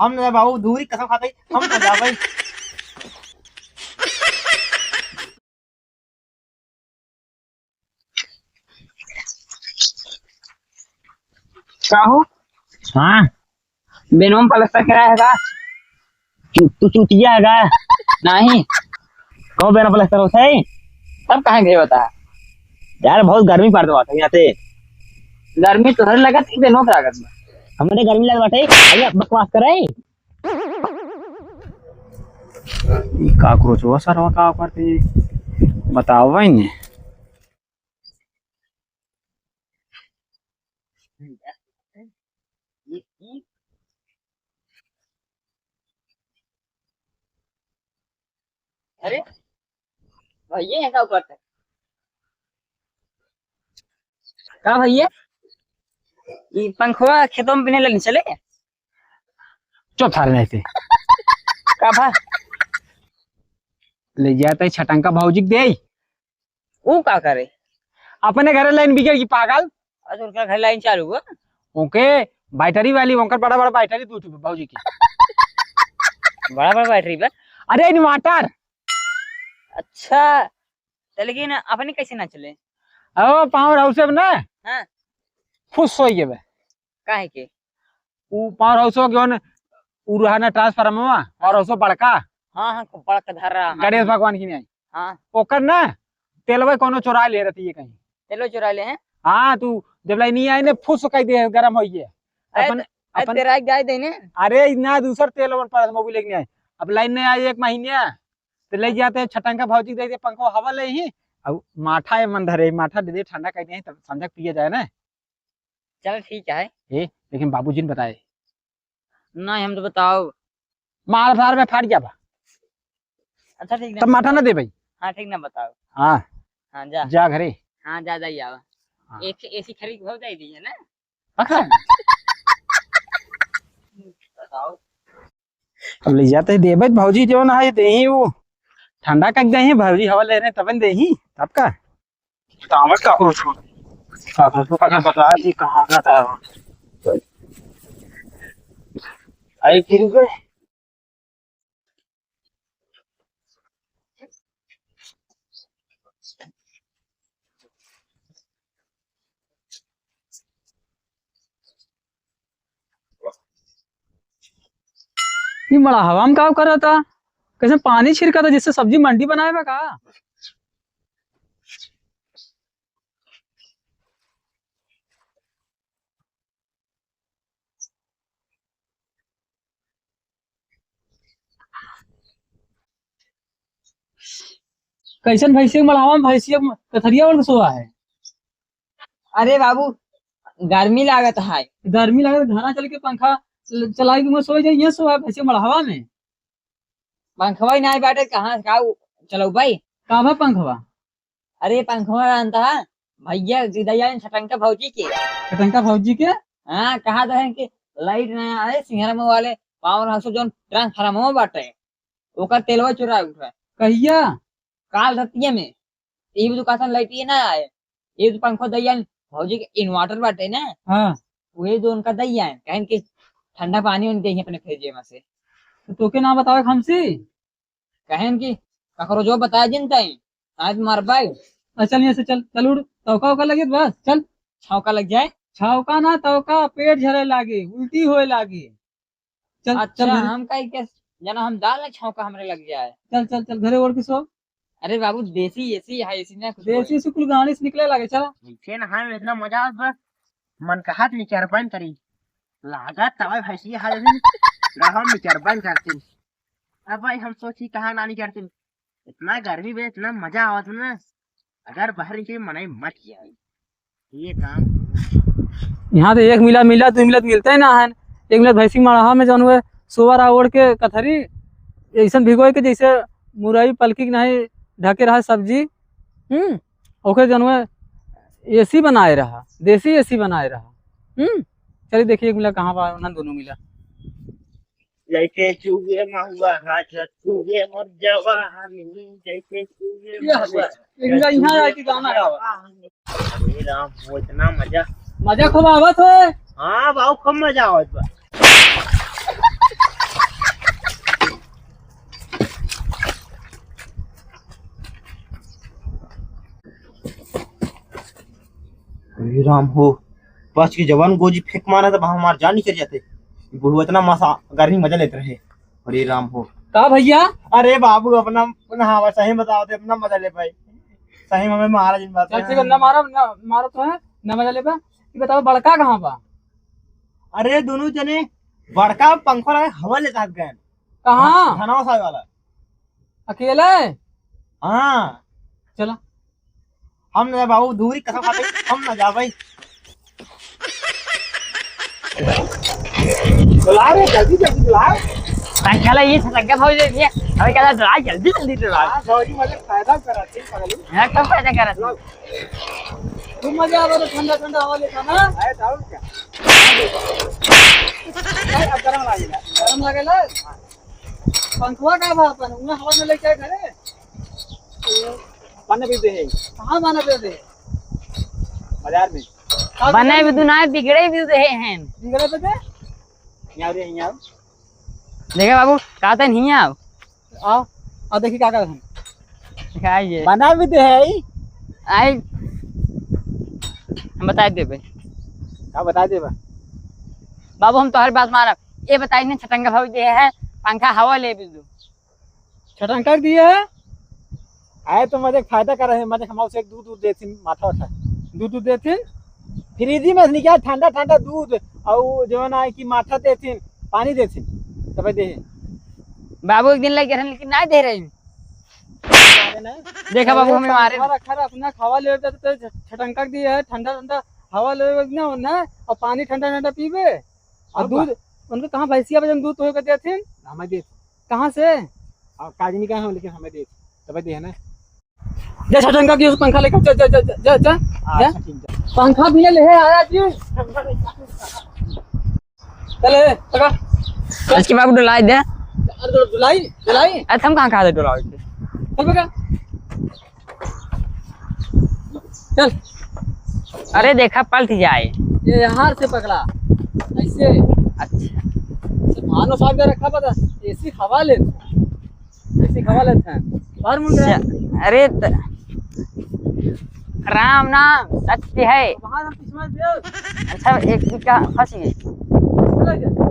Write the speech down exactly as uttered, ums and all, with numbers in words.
हम ना बाबू, दूरी कसम खाते ही हम ना जाबे। का हो? हाँ। बेनवा में पलस्तर कराया है का? चु-, तू चुतिया है का? नहीं। कहो बेनवा पलस्तर होता है? तब कहाँ गए बता? यार, बहुत गर्मी पड़त बाटे यहाँ से। गर्मी तोहरे लगत कि बेनवा के लागत बा? हमरे गर्मी लगत बाटे, भैया बकवास करे। ई cockroach हुआ सरवा का करते, बताओ भाई ने। अरे भैया, यहाँ का ऊपर तक? का भैया, ई पंखवा खेतों में बिने लेने चले? चुप सारे नहीं थे। का भा? ले जाते छटंका भौजी के दे। ऊ का करे? अपने घरे लाइन बिगड़ गई पागल। अच्छा, उनका घर लाइन चालू हुआ? ओके, बैटरी वाली, उनकर बड़ा बड़ा बैटरी दू ठो भौजी के। बड़ा बड़ा बैटरी बा? अरे इन्वर्टर। अच्छा, तो लेकिन अपने कैसे ना चले? ओ पावर हाउस है ना? हाँ। फुस हो गए बे। काहे के? ऊ पावर हाउस हो गयो ने, ऊ रहा ना ट्रांसफार्मर, पावर हाउस बड़का। हाँ, हाँ, खूब बड़का धर रहा, हाँ। गणेश भगवान की नहीं। हाँ। ओकर ना, तेलवे कोनो चोरा ले रहती है कहीं। तेलवे चोरा ले हैं? हाँ, तू जब लाइन नहीं आई ने, फुस कर दे, गरम हो गया। अरे अपन, त-, अरे अपन तेरा एक जाए देने। अरे, ना दूसर तेल और पर मोबिल लेके नहीं आए। अब लाइन नहीं आई एक महीने, तो ले जाते हैं छटंका भौजी के दे दे, पंखो हवा ले ही। अब माठा है मन धरे, माठा दे दे, ठंडा कर दे, तब समझा पिया जाए ना। चल ठीक है। ए, लेकिन बाबूजी ने बताए। नहीं, हम तो बताओ। मार धार में फाट जाबा। अच्छा, ठीक ना तब माठा ना बताओ। दे भाई। हाँ, ठीक ना बताओ। हाँ। हाँ, जा। जा घरे। हाँ, जा, जा, आवा। हाँ। एक एसी खरीद हो जाई दी है ना? पक्का? बताओ। अब ले जाते ही देबे भौजी, जो ना है, देही वो ठंडा कर देही, भौजी हवा ले रहे तबन देही, तब का? कामर का कुछ? का कुछ पता बता दी कहाँ का था? आई फिर गए। ई मड़हवा में का करता? कैसे पानी छिड़कता, जिससे सब्जी मंडी बनाए बा का? कैसन भैंसिया मड़हवा में भैंसिया कथरिया ओढ़ के सोवा है? अरे बाबू, गर्मी लागत है। गर्मी लागत, घरा चल के पंखा चल-, चलाई के सोई जाई, ये सोवा है भैंसिया मड़हवा में। पंखवा ही नाई बाटे, कहाँ से का उ-, चलऊ भाई? का बा पंखवा? अरे पंखवा जानता है, भैया गिदइया ने छटंका भौजी के। छटंका भौजी के? हाँ, कहा तो है कि लाइट ना आए, सिंहरा मुँह वाले पावर हाउस जौन ट्रांसफार्मर बाटे, ओकर तेलवा चुरा उठा। कहिया? काल रतिया में। ई भी तो कहता लाइट ये ना आए, ये तो पंखो दैया भौजी के इन्वर्टर बाटे ना। हाँ। वही तो उनका दैया है, कहन कि ठंडा पानी उनके ही अपने फ्रिज में से। तो तोके ना बतावे हमसे? कहन कि ककरो जो बताए जिन तई, आज मरबाई। अच्छा, चल यहाँ से चल, चल उड़, तौका उका लगे तो बस, चल। छौका लग जाए? छौका ना, तौका, पेट झरे लागे, उल्टी होए लागे। चल, अच्छा, चल घरे। हम काहे के जना हम दाल ना छौका हमरे लग जाए। चल, चल, चल, घरे ओढ़ के सो। अरे बाबू, देसी एसी है, एसी ना कुछ देसी होए। से कुल गाड़ी से निकले लागे, चला। नीचे नहाए में इतना मजा आवत बा, मन कहत निचरबन करी। लागत तबे भैंसी हाल दिन, ना हम निचरबन करती। अब भाई हम सोची कहाँ ना निचरती। इतना गर्मी में इतना मजा आवत ना, अगर बाहर निकले मनई मच जाए। ये काम। यहाँ तो एक मिला मिला, दो मिला तो मिलता ही ना है। एक मिला भैंसी मड़हा में जौन हुए सोवा रहा ओढ़ के कथरी, ऐसन भिगोए के जैसे मुरई पलकी के नहीं ढके रहा सब्जी। हम्म, ओके जौन हुए एसी बनाए रहा, देसी एसी बनाए रहा। हम्म, चलिए देखिए एक मिला कहाँ बा उन्हन दोनों मिला। जैसे चुए महुआ, राजा चुए मोर जवानी, जैसे चुए ये हंसे। महुआ, इनका यहाँ आके गाना गावा। अरे राम, वो इतना मजा। मजा खूब आवत है। हाँ बाबू, खूब मजा आवत बा। राम हो, बच के जवान गोजी फेंक मारा त हमार जान निकल जाते। बुढ़ऊ इतना मसा गर्मी मजा लेत रहे। अरे राम हो। का भैया? अरे बाबू, अपना, अपना हवा सही बताओ ते, अपना मजा ले पाई। सही में हमें महाराज इन बात चल ठीक है, ना मारो, ना मारो तो है, ना मजा ले पा। ये बताओ, बड़का कहाँ बा? अरे दोनों जने, बड़का पंखा लगा हवा लेता हाथ गए। कहाँ? धनवा साहब वाला। अकेले? हाँ। चला। हम ना बाबू, दूरी कसम खा भाई, हम ना जा भाई। बुला रे, जल्दी, जल्दी बुला। भाई, चला, ये छटंगा भाई दे दिया। अबे, कहला, डरा, जल्दी, जल्दी डरा। हाँ, सॉरी, मतलब, फायदा करा, ठीक पकड़ ली। हाँ, कब फायदा करा? लाओ। खूब मजा आवा तो ठंडा, ठंडा हवा लेता ना। आए, तो और क्या? नहीं, अब गरम लागेला। गरम लागेला? हाँ। पंखवा का बा अपन? उहाँ हवा में लेके आए घरे। बने भी दे है। कहाँ बने भी दे? बाजार में। का बने बिगड़े? भी दुनाए बिगड़े भी दे हैं। बिगड़े पे दे? यहाँ रे, यहाँ। देखे बाबू, का तन हियाँ आओ। आओ, आओ देखी का करत हन। दिखाइए। बना भी दे है। आई। हम बताइ देबे। का बताइ देबे? बाबू, हम तोहर बात मानब। ये बताइ ने, छटंगा भाव दे है, पंखा हवा ले भी दो। छटंका दिए है? आए तो मजे फायदा कर रहे हैं, मजे हम उसे दूध दूध देथिन, माथा उठा। दूध दूध देथिन? फ्रिज में से निकाल ठंडा ठंडा दूध, और जवन आए कि माथा देथिन, पानी देथिन, तबे दे। बाबू एक दिन लगे रहन, लेकिन ना दे रहे हैं। अरे ना। देखा बाबू, अरे हमें मारे। पंखा रखा रहा, अपना हवा लेवे जाते तो छ-, छटंका दिए है, ठंडा ठंडा हवा लेवे ना, ना, और पानी ठंडा ठंडा पीबे। और अब दूध, उनके कहाँ भैंसिया बजन दूध तो के देथिन? हमें दे। कहाँ से? और काजनी कहाँ हो, लेकिन हमें दे। तबे दे है ना। जा छटंका की उस पंखा लेकर जा, जा, जा, जा, जा, हाँ, जा। अच्छा, ठीक है। पंखा भी ले, ले आया जी। चले, पकड़। इसके बाबू डुलाई दे। अरे तो डुलाई, डुलाई। अरे हम कहाँ कहाँ से डुलाओ इसे? चल बेटा। चल। अरे देखा, पलट जाए। ये यहाँ से पकड़ा। ऐसे। अच्छा। से भानो साहब का रखा पता। ऐसी हवा ले। ऐसी हवा लेते हैं। बाहर मुड़ गया। च-, अरे त-, राम नाम सत्य है। बाहर हम किस्मत दे। अच्छा, एक चीज का फंस गए। चला गया।